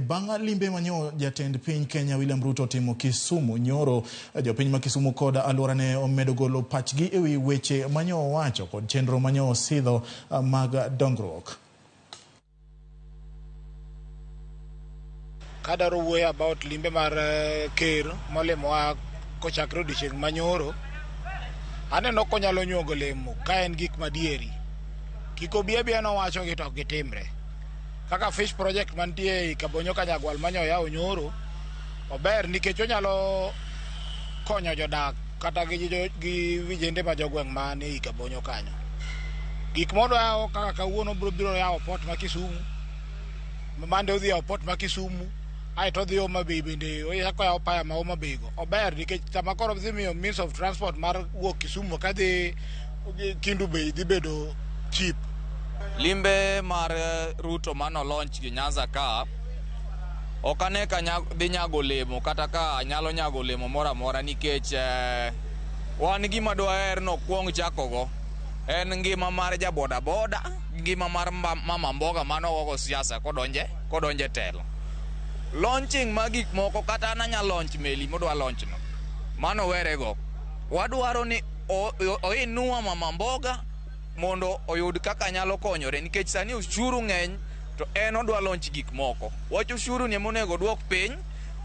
Bang' limbe manyo jatend piny Kenya William Ruto otimo Kisumu nyoro, jopiny ma Kisumu kod alworane omedo golo pachgi ewi weche manyo owacho kod chenro manyo osidho mag dongruok. Kadwaro wuoyo about limbe mar ker molimowa kochakre odiochieng' manyoro, aneno konyalo nyuogo olemo ka en gik madieri. Kik obi abiya nowacho gi to ok gitimre. Kaka fish project mantie ei Kabonyo Kanyagwal manyo oyawo nyoro, ober nikech onyalo konyo jodak kata gi vijende ma jogweng' man ei Kabonyo kanyo. Gik modwa yawo kaka kawuono obiro biro yawo port ma Kisumu, mande odhi yawo port ma Kisumu, aeto odhi Homa Bay bende ochako yawo paya ma Homa Bay go. Ober nikech sama koro dhi miyo means of transport mar wuok Kisumu kadhi Kendu Bay dhi bedo cheap. Limbe mar Ruto mano launch gi Nyanza ka ok ane ka dhi nyago olemo kata ka nyalo nyago olemo moro amora nikech wan gima dwaher nokwong chakogo en ngima mar ja boda boda, ngima mar mama mboga mano ogogo siasa kodonje telo. Launching mag gik moko kata an anya launch meli modwa launch no mano werego. Wadwaro ni oinua mama mboga mondo oyud kaka nyalo konyore nikech sani ushuru ng'eny to en odwa launch gik moko. Wach ushuru ni ema onego duok piny,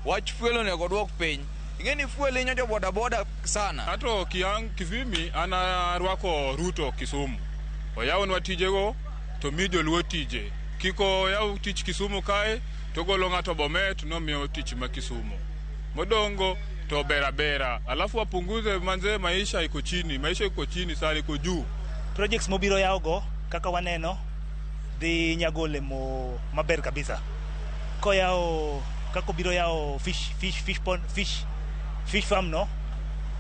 wach fuel onego duok piny. Ing'e ni fuel hinyo jo boda boda sana. Ato kiang Kivimi an arwako Ruto Kisumu. Oyawnwa tijego to mi joluo tije. Kik oyaw tich Kisumu kae to ogolo ng'ato Bomet nomiyo tich ma Kisumu. Modongo to ber abera. Alafu wapunguze manze, maisha iko chini, maisha iko chini sana, iko juu. Projects mobiro yawogo kaka waneno dhi nyago olemo maber kabisa. Koyawo kaka obiro yawo fish pond, fish farm no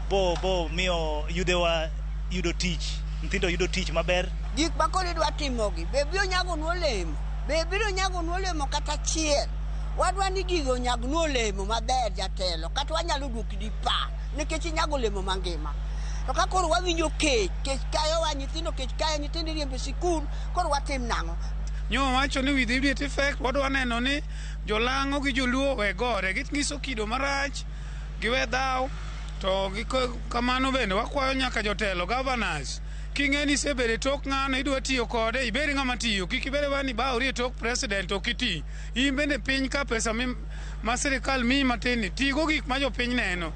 bo miyo yudhewa yudo tich, nyithindo yudo tich maber. Gik ma koro idwa timogi be biro nyagonwa olemo? Be biro nyagonwa olemo kata achiel? Wadwa ni gigo onyagnwa olemo maber, jatelo, kata wanyalo duokni pa nikech inyago olemo mangima. To ka koro wawinjo kech, kech kayowa, nyithindo kech kayo, nyithindo iriembo e sikul, koro watim nang'o? Nyo wacho ni with immediate effect wadwa neno ni jolang'o gi joluo owe gore, ginyiso kido marach, giwe dhaw. To gi kamano bende wakwayo nyaka jotelo, governors, king'e ni isebedo e tok ng'ano idwa tiyo kode, ibed ng'ama tiyo, kik ibed abeda ni ibawori e tok president ok iti. In bende piny ka pesa ma sirikal miyi matin ni, tigo gik ma jopiny neno.